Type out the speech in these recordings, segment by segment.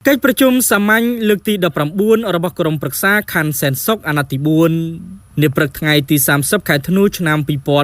កិច្ចប្រជុំសាមញ្ញលើកទី19របស់ក្រុមប្រឹក្សាខណ្ឌសែនសុខអាណត្តិទី4នាព្រឹកថ្ងៃទី30ខែធ្នូឆ្នាំ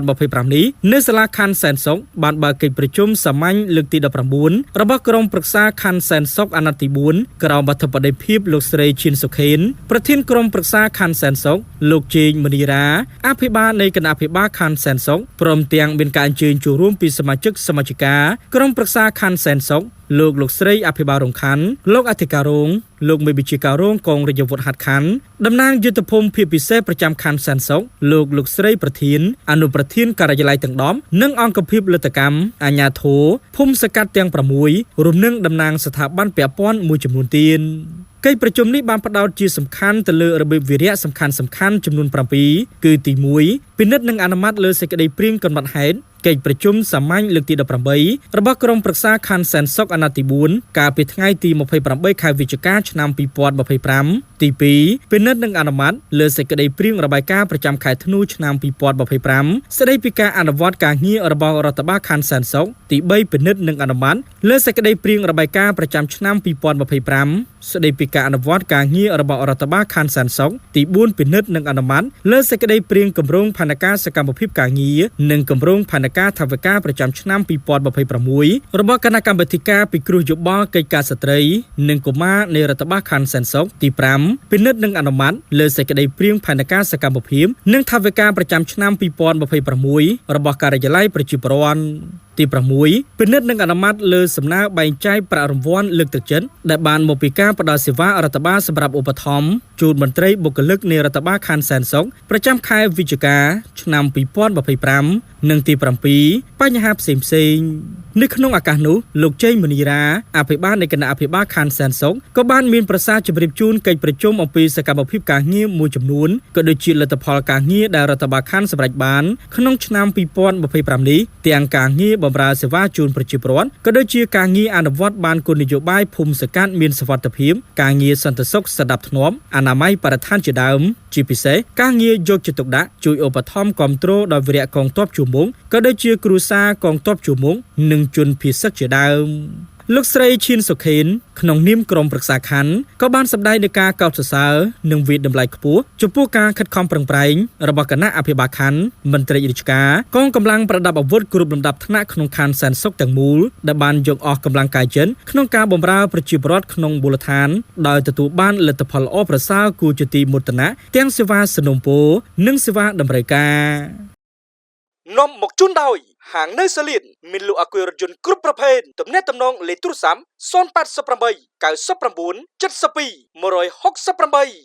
2025នេះនៅសាលាខណ្ឌសែនសុខបានបើកកិច្ចប្រជុំសាមញ្ញលើកទី19របស់ក្រុមប្រឹក្សាខណ្ឌសែនសុខអាណត្តិទី4ក្រោមអធិបតីភាពលោកស្រីឈៀនសុខេនប្រធានក្រុមប្រឹក្សាខណ្ឌសែនសុខលោកជេងមនីរាអភិបាលនៃគណៈអភិបាលខណ្ឌសែនសុខព្រមទាំងមានការអញ្ជើញចូលរួមពីសមាជិកសមាជិកាក្រុមប្រឹក្សាខណ្ឌសែនសុខលោកលោកស្រីអភិបាលរងខណ្ឌលោកអធិការរងលោកមេបញ្ជាការរងកងរាជអាវុធហត្ថខណ្ឌតំណាងយុទ្ធភូមិភាគពិសេសប្រចាំខណ្ឌសែនសុខលោកលោកស្រីប្រធានអនុប្រធានការិយាល័យទាំង10និងអង្គភាពលទ្ធកម្មអាជ្ញាធរភូមិសង្កាត់ទាំង6រួមនឹងតំណាងស្ថាប័នពាក់ព័ន្ធមួយចំនួនទៀតកិច្ចប្រជុំនេះបានផ្ដោតជាសំខាន់ទៅលើរបៀបវិរៈសំខាន់សំខាន់ចំនួន7គឺទី1ពិនិត្យនិងអនុម័តលើសេចក្តីព្រាងកំណត់ហេតុកិច្ចប្រជុំសាមញ្ញលើកទី18របស់ក្រុមប្រឹក្សាខណ្ឌសែនសុខអាណត្តិទី4កាលពីថ្ងៃទី28ខែវិច្ឆិកាឆ្នាំ2025ទី2ពិនិត្យនិងអនុម័តលើសេចក្តីព្រាងរបាយការណ៍ប្រចាំខែធ្នូឆ្នាំ2025ស្តីពីការអនុវត្តការងាររបស់រដ្ឋបាលខណ្ឌសែនសុខទី3ពិនិត្យនិងអនុម័តលើសេចក្តីព្រាងរបាយការណ៍ប្រចាំឆ្នាំ2025ស្តីពីការអនុវត្តការងាររបស់រដ្ឋបាលខណ្ឌសែនសុខទី4ពិនិត្យនិងអនុម័តលើសេចក្តីព្រាងគម្រោងផែនការសកម្មភាពការងារនិងគម្រោងផែនការថវិកាប្រចាំឆ្នាំ2026របស់គណៈកម្មាធិការពិគ្រោះយោបល់កិច្ចការស្ត្រីនិងកុមារនៃរដ្ឋបាលខណ្ឌសែនសុខទី5ពិនិត្យនិងអនុម័តលើសេចក្តីព្រាងផែនការសកម្មភាពនិងថវិកាប្រចាំឆ្នាំ2026របស់ការិយាល័យប្រជាពលរដ្ឋទី6ពិនិត្យនិងអនុម័តលើសំណើបែងចែកប្រាក់រង្វាន់លើកទឹកចិត្តដែលបានមកពីការផ្ដល់សេវារដ្ឋបាលសម្រាប់ឧបត្ថម្ភជូនមន្ត្រីបុគ្គលិកនៃរដ្ឋបាលខណ្ឌសែនសុខប្រចាំខែវិច្ឆិកាឆ្នាំ2025និងទី7បញ្ហាផ្សេងផ្សេងនៅក្នុងឱកាសនោះលោកជ័យមនីរាអភិបាលនៃគណៈអភិបាលខណ្ឌសែនសុខក៏បានមានប្រសាសន៍ជម្រាបជូនកិច្ចប្រជុំអំពីសកម្មភាពការងារមួយចំនួនក៏ដូចជាលទ្ធផលការងារដែលរដ្ឋបាលខណ្ឌសម្រេចបានក្នុងឆ្នាំ2025នេះទាំងការងារបម្រើសេវាជូនប្រជាពលរដ្ឋក៏ដូចជាការងារអនុវត្តបានគោលនយោបាយភូមិសង្កាត់មានសុវត្ថិភាពការងារសន្តិសុខសណ្ដាប់ធ្នាប់អនាម័យបរិស្ថានជាដើមជាពិសេសការងារយកចិត្តទុកដាក់ជួយឧបត្ថម្ភគ្រប់គ្រងដោយវីរៈកងទ័ពជួរមុខក៏ដូចជាគ្រួសារកងទ័ពជួរមុខនិងជនភៀសសឹកជាដើមលោកស្រីឈៀនសុខេនក្នុងនាមក្រុមប្រឹក្សាខណ្ឌក៏បានសម្ដែងនូវការកោតសរសើរនិងវាយតម្លៃខ្ពស់ចំពោះការខិតខំប្រឹងប្រែងរបស់គណៈអភិបាលខណ្ឌមន្ត្រីរាជការកងកម្លាំងប្រដាប់អាវុធគ្រប់លំដាប់ថ្នាក់ក្នុងខណ្ឌសែនសុខទាំងមូលដែលបានយកអស់កម្លាំងកាយចិត្តក្នុងការបម្រើប្រជាពលរដ្ឋក្នុងមូលដ្ឋានដោយទទួលបានលទ្ធផលល្អប្រសើរគួរជាទីមោទនៈទាំងសេវាសនំពោនិងសេវាតម្រូវការនាំមកជូនដោយហាងនៅសលៀនមានលក់អាគុយរថយន្តគ្រប់ប្រភេទទំនាក់ទំនងលេខទូរស័ព្ទ088 99 72 168។